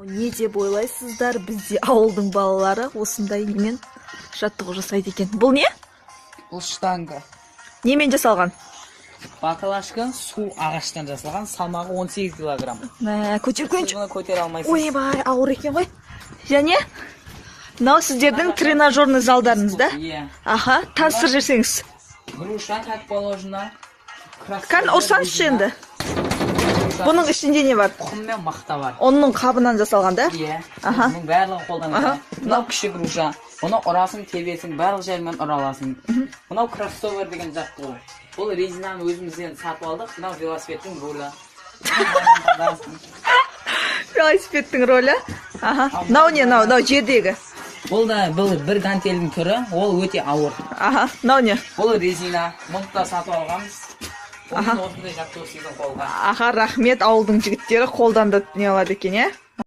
Не деп ойлайсыздар? Бізде ауылдың балалары осындай немен жаттығу жасайды екен. Бұл не? Бұл штанга. Немен жасалған? Баклажка, су, ағаштан жасалған, салмағы 18 килограмм. Мә, көтеріп Сіз көрейінші. Бұны көтере алмайсыз. Ойбай, ауыр екен ғой. Және мынау сіздердің тренажерный залдарыңыз да? Иә. Аха, таныстырып жіберсеңіз. Груша, как положено. Кән, ұрсаңызшы енді. Бұның ішінде не бар? Құм мен мақта бар. Ұнның қабынан жасалған да? Иә. Аха. Бұның барлығы қолданылады. Мынау кіші груша. Бұны ұрасың, тебесің, барлық жермен ұра аласың. Мынау кроссовер деген жаттығу. Бұл резинаны өзімізден сатып алдық. Мынау велосипедтің рулі. Велосипедтің рулі. Аха, мынау не? Мынау жердегі? Бұл да, бұл бір гантельдің түрі, ол өте ауыр. Аха, мынау не? Бұл резина, мұны да сатып алғанбыз. Онымен осындай жаттығу істейтін қолға. Аха, рахмет. Ауылдың жігіттері қолдан да не алады екен, иә.